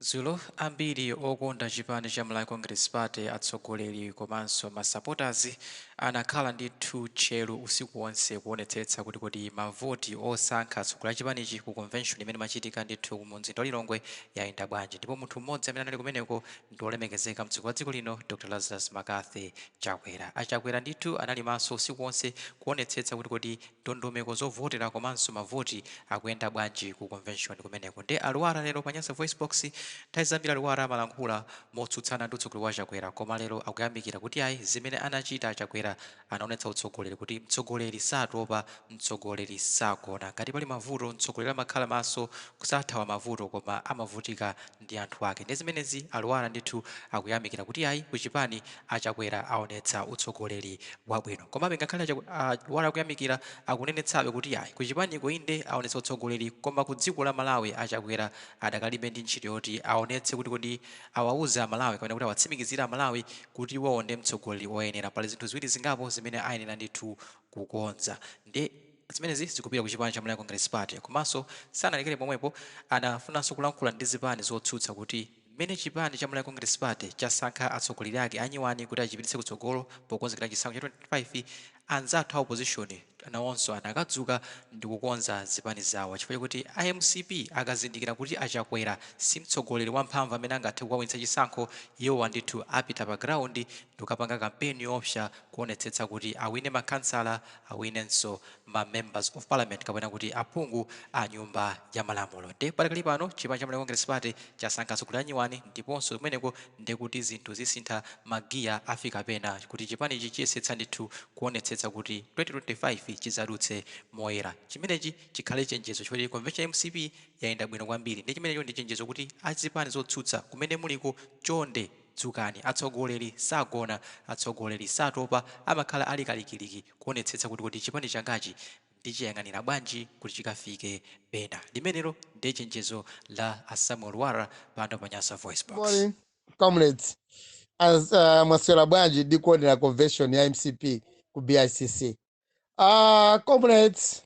Dzulo ambiri okonda chipani cha Malawi Congress Party, atsogoleri komanso ma supporters, anakhala ndithu tcheru usiku wonse kuonetsetsa kuti kodi mavoti osankha atsogoleri a chipanichi ku convention imene imachitika ndithu mu mzinda wa Lilongwe yayenda bwanji. Ndipo munthu mmodzi amene anali kumeneko ndi wolemekezeka mtsogoleri wa dziko lino, Dr Lazarus McCarthy Chakwera. A Chakwera ndithu anali maso usiku wonse kuonetsetsa kuti kodi ndondomeko zovotera komanso mavoti akuyenda bwanji ku convention kumeneko. Nde a Lwara lero pa Nyasa VoiceBox, nthawi zambiri a Lwara amalankhula motsutsana ndi utsogoleri wa Chakwera, koma lero akuyamikira kuti ayi, zimene anachita a Chakwera anaonetsa utsogoleri, kuti mtsogoleri satopa, mtsogoleri sagona. Ngati pali mavuto, mtsogoleri amakhala maso, kusathawa mavuto, koma amavutika ndi anthu ake. Ndi zimenezi a Lwara ndithu akuyamikira kuti ayi, kuchipani a Chakwera aonetsa utsogoleri wabwino. Komabe ngakhale a Lwara akuyamikira, akunenetsabe kuti ayi, kuchipaniko inde aonetsa utsogoleri, koma ku dziko la Malawi a Chakwera adakalibe ndi ntchito yoti aonetse kuti kodi awauze Amalawi kapena kuti awatsimikizire Amalawi kuti iwowo ndi mtsogoleri oyenera. Pali zinthu ziwiri zingapo zimene ayenera ndithu kukonza. Ndi zimenezi zikupita ku chipani cha Malawi Congress Party. Komanso sanalekere pomwepo, anafunanso kulankhula ndi zipani zotsutsa kuti mmene chipani cha Malawi Congress Party chasankha atsogoleri ake anyiwani kuti achipititse kutsogolo pokonzekera chisankho cha 2025, anzathu a opposition nawonso anakadzuka ndikukonza zipani zawo, chifukwa chakuti a MCP akazindikira kuti a Chakwera si mtsogoleri wamphamvu amene angathe kukawinitsa chisankho, iwowa ndithu apita pa ground ndikukapanga kampeni yoopsa kuonetsetsa kuti awine makhansala, awinenso ma Members of Parliament kapena kuti aphungu a Nyumba ya Malamulo. Nde padakali pano chipani cha Malawi Congress Party chasankha atsogoleri anyiwani, ndiponso kumeneko ndekuti zinthu zisintha, magiya afika pena kuti chipanichi chiyesetsa ndithu kuonetsetsa kuti 2025 chizadutse moyera. Chimenechi chikhale chenjezo, chifukwa convention ya MCP yayenda bwino kwambiri. Ndi chimenecho ndi chenjezo kuti azipani zotsutsa kumene muliko, chonde dzukani. Atsogoleri sagona, atsogoleri satopa, amakhala ali kalikiliki kuonetsetsa kuti chipani changachi ndichiyang'anira bwanji kuti chikafike pena. Limenelo ndiye chenjezo la a Samuel Lwara pano pa Nyasa Voice Box. Morning, comrades. As mwaswera bwanji ndikuonera convention ya MCP ku BICC? Comrades,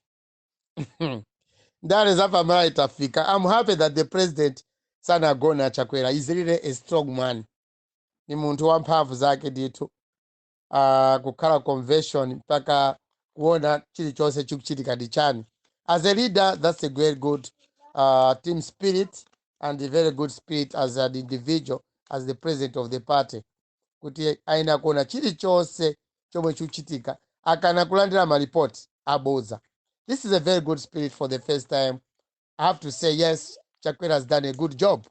ndale zapamala itafika. I'm happy that the president sanagona. Chakwera is really a strong man, ni munthu wamphamvu zake ndithu. Kukhala convention mpaka kuona chilichonse chikuchitika ndi chani, as a leader, that's a very good team spirit and a very good spirit as an individual, as the president of the party, kuti aina kuona chilichonse chomwe chikuchitika, akana kulandira malipoti aboza. This is a very good spirit. For the first time, I have to say, yes, Chakwera has done a good job,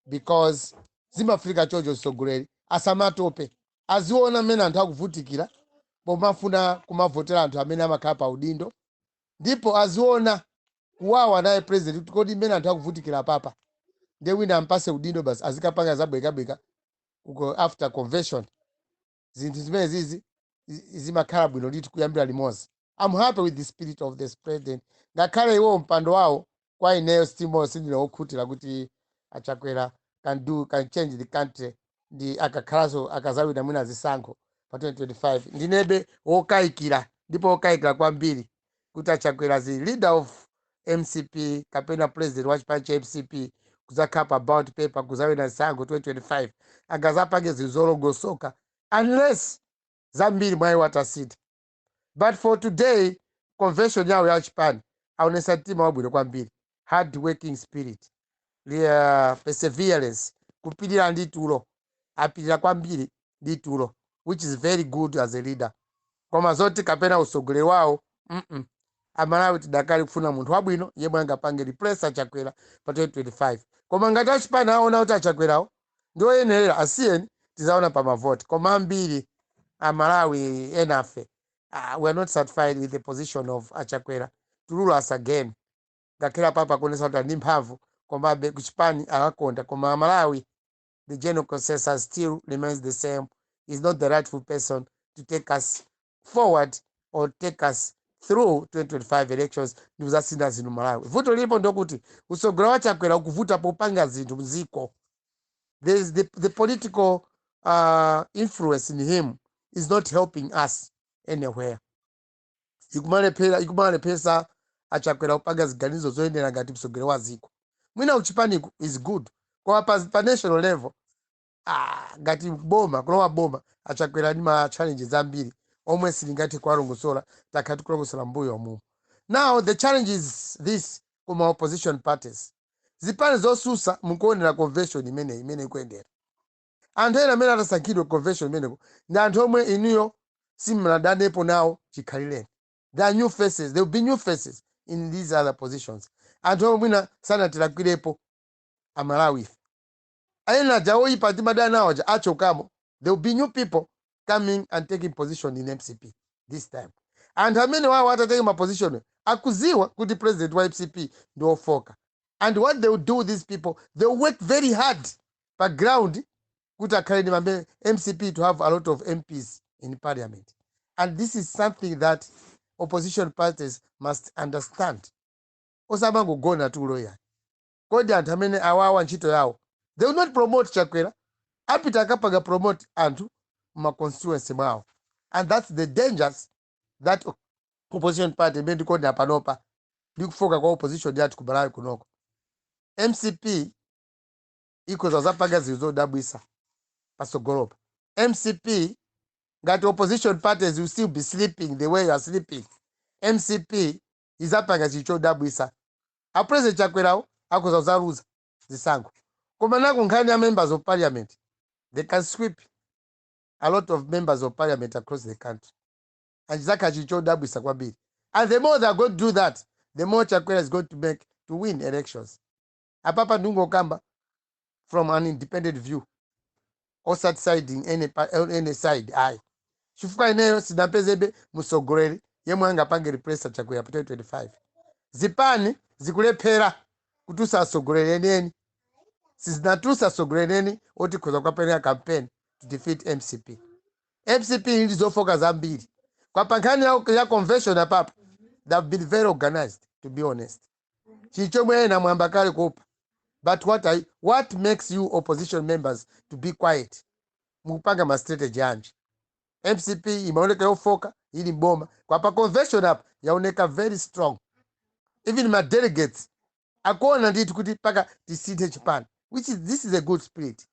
because zimafika chocho, mtsogoleri asamatope, aziona mmene anthu akuvutikira pomafuna kumavotera anthu amene amakhala pa udindo, ndipo aziona kuwawa naye president kuti kodi mmene anthu akuvutikira papa, ndiye wina ampase udindo basi azikapanga zabwekabweka uko after convention. Zinthu zimene zizi zimakhala bwino ndithu kuyambira limodzi. I'm happy with the spirit of this president, ngakhale iwo mpando wawo, kwa ineyo still sindine wokhutira kuti aChakwera can change the country ndi akakhalanso akazawina mwina zisankho pa 2025. Ndinebe wokayikira, ndipo wokayikira kwambiri, kuti aChakwera as leader of MCP kapena president wa chipani cha MCP kuzakhala pa ballot paper kuzawina zisankho 2025, angazapange zinthu zolongosoka unless zambiri mwayi watasintha. But for today, convention yawo ya chipani, aonesa mtima wabwino kwambiri, hard working spirit, perseverance, kupirira ndi tulo, apirira kwambiri ndi tulo, which is very good as a leader. Koma zoti kapena usogoleri wawo, Amalawi tidakali kufuna munthu wabwino yemwe angapange replace aChakwera pa 2025. Koma ngati achipani aona kuti aChakwerawo ndi oyenerera, asiyeni, tizaona pa mavoti. Koma ambiri Amalawi enafe, we are not satisfied with the position of aChakwera to rule us again. Ngakhale papa kuonesa kuti ali ndi mphamvu, komabe kuchipani akakonda, koma Amalawi, the general consensus still remains the same: is not the rightful person to take us forward or take us through 2025 elections ndi kuzasintha zinthu Malawi. Vuto lilipo ndokuti utsogoleri wa Chakwera ukuvuta popanga zinthu mziko. There is the political influence in him is not helping us anywhere. Ikumalephera, ikumalepheresa aChakwera kupanga ziganizo zoyenera ngati mtsogoleri wa ziko. Mwina uchipaniku is good, Koma pa national level, ah, ngati boma, kulowa boma, aChakwera ndi ma challenges ambiri omwe silingathe kuwalongosola, takhala tikulongosola mbuyo mumo. Now the challenge is this: kuma opposition parties, zipani zosusa, mukuonera convention imeneyi imene ikuyendera, anthu ena amene atasankhidwe convention imeneko ndi anthu omwe inuyo simunadanepo nawo chikhalireni. There are new faces, there will be new faces in these other positions, anthu omwe mwina sanatilakwirapo Amalawi ife. Ena aja oyipa timadana nawo aja achokamo. There will be new people coming and taking position in MCP this time. Anthu amene wawo atatenge ma position akuziwa kuti president wa MCP ndi ofoka, and what they will do, these people, they will work very hard pa ground kuti akhale ndi mambe MCP to have a lot of MPs in parliament. And this is something that opposition parties must understand. Osamangogona tulo yani. Kodi anthu amene awawa ntchito yawo, they will not promote Chakwera, apita akapanga promote anthu muma constituency mwawo. And that's the dangers that opposition party imene ndikuonera panopa ndi kufoka kwa opposition yathu ku Malawi kunoko. MCP ikhoza zapanga zinthu zodabwisa pasogolopa. MCP, ngati opposition parties will still be sleeping the way you are sleeping, MCP izapanga chinthu chodabwisa. A President Chakwerawo akhoza kuzaluza zisankho, koma naku nkhani ya members of parliament, they can sweep a lot of members of parliament across the country, and chizakhala chinthu chodabwisa kwambiri. And the more they are going to do that, the more Chakwera is going to make to win elections. Apapa ndingokamba from an independent view, osati siding any side, ayi, chifukwa ineyo sinapezebe mtsogoleri yemwe angapange replace Chakwera pa 2025. Zipani zikulephera kutusa atsogoleri enieni, sizinatusa atsogoleri enieni oti khoza kukapereka campaign to defeat MCP. MCP ili zofoka zambiri. Kwa pankhani ya convention apapa, they have been very organized, to be honest, chichomwe ena mwamba kale kuopa. But what makes you opposition members to be quiet? Mukupanga ma strategy anji? MCP imaoneka yofoka ili mboma, kwa pa convention apa yaoneka very strong. Even ma delegates akuona ndithu kuti paka tisinthe chipani, which is, this is a good spirit.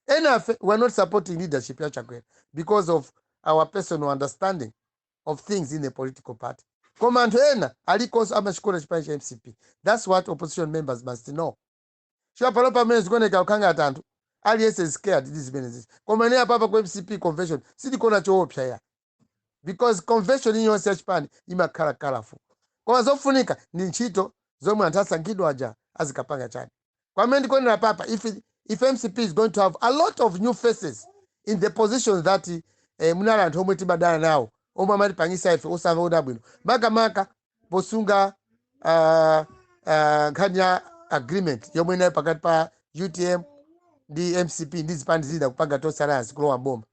Enafe we are not supporting leadership ya Chakwera because of our personal understanding of things in the political party, koma anthu ena alikonso amachikola chipani cha MCP. That's what opposition members must know. Sure, pano pamene zikuoneka kukhanga ati anthu aliyense is scared ndi zimene zizi, koma ine apapa ku MCP convention sindikuona choopsa ya, because convention iliyonse ya chipani imakhala colorful. Koma zofunika ndi ntchito zomwe anthu asankhidwa aja azikapanga chani. Kwamene ndikuonera papa, if MCP is going to have a lot of new faces in the positions that munali anthu omwe timadana nawo, omwe amatipangisa ife osamva bwino, makamaka posunga nkhani ya agreement yomwe inali pakati pa UTM ndi MCP ndi zipani zina kupanga Tonse Alliance kulowa boma,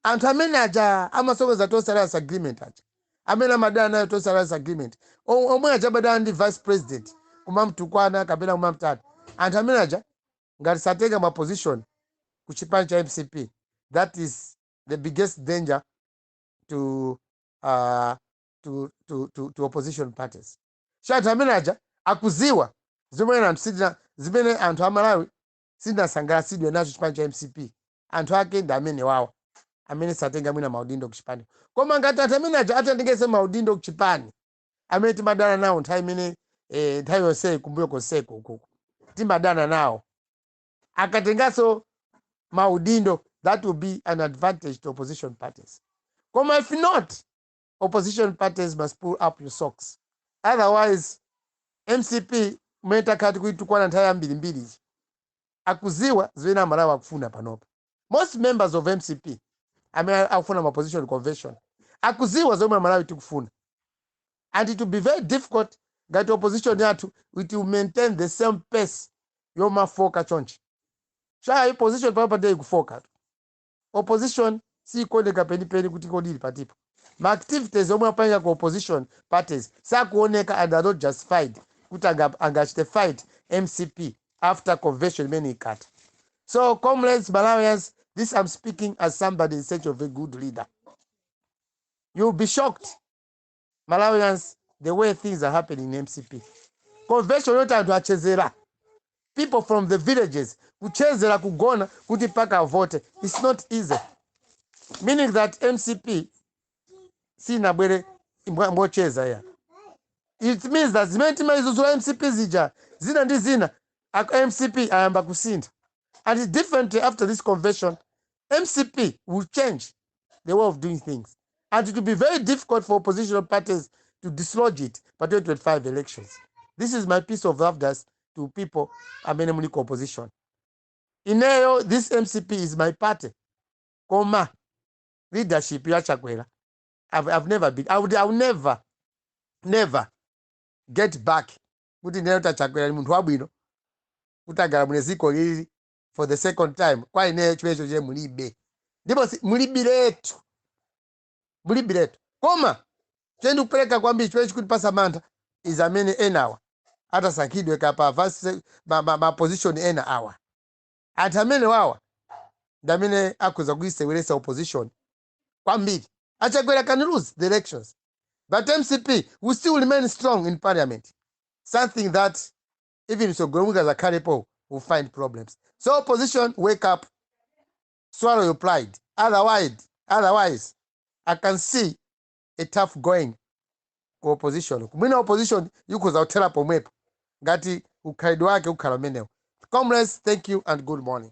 anthu amene aja amasokeza Tonse Alliance agreement aja, amene amadana nayo Tonse Alliance agreement, omwe aja amadana ndi vice president kumamtukwana kapena kumamtata, anthu amene aja ngati satenga ma position ku chipani cha MCP, that is the biggest danger to opposition parties. So anthu amene aja akuziwa zimene anthu sitina, zimene anthu amalawi sinasangalatsidwe nacho chipani cha MCP. Anthu ake ndi amene wawa amene satenga mwina maudindo ku chipani. Koma ngati anthu amene aja atengese maudindo ku chipani, amene timadana nawo nthawi imene nthawi yonseyi kumbuyo konseko ukuku timadana nawo, akatenganso maudindo, that will be an advantage to opposition parties. Koma if not, opposition parties must pull up your socks. Otherwise MCP umene takhala tikuitukwana nthawi yambirimbiri iyi, akuziwa zimene Amalawi akufuna panopa. Most members of MCP amene akufuna ma position convention akuziwa zomwe Amalawi tikufuna, and it will be very difficult ngati opposition yathu it will maintain the same pace yomafoka chonchi. Chaya opposition panopa ndiye ikufoka. Opposition sikuoneka penipeni kuti kodili patipo. Ma activities omwe apanga ku opposition parties sakuoneka and are not justified kuti angachite fight MCP after convention imene ikata. So comrades, Malawians, this I'm speaking as somebody in search of a good leader. You'll be shocked, Malawians, the way things are happening in MCP convention yoti anthu achezera. People from the villages kuchezera kugona kuti mpaka avote. It's not easy, meaning that MCP sinabwere mocheza ya. It means that zimene timaizuzula MCP zija, zina ndi zina, MCP ayamba kusintha. And it's different. After this convention, MCP will change the way of doing things, and it will be very difficult for opposition parties to dislodge it pa 2025 elections. This is my piece of advice to people amene muli ku opposition. Ineyo, this MCP is my party, koma leadership ya Chakwera, I've never been I would never, never get back kuti ndinene kuti Chakwera ni munthu wabwino kuti agalamule dziko lili for the second time. Kwa ineyo chimenecho che mulibe, ndipo mulibiretu, mulibiretu. Koma chene ndikupereka kwambiri, chimene chikundipasa mantha, is amene enawa atasankhidwe kapa vice ma position ena awa, anthu amene wawa ndi amene akhoza kuiseweretsa opposition kwambiri. Achakwera can lose the elections, but MCP will still remain strong in parliament, something that even msogolo zakhalepo will find problems. So opposition, wake up, swallow your pride. Otherwise I can see a tough going ku opposition. Kumwina opposition ikhoza kuthera pomwepo ngati ukhalidwe wake ukhala umenewo. Comrades, thank you and good morning.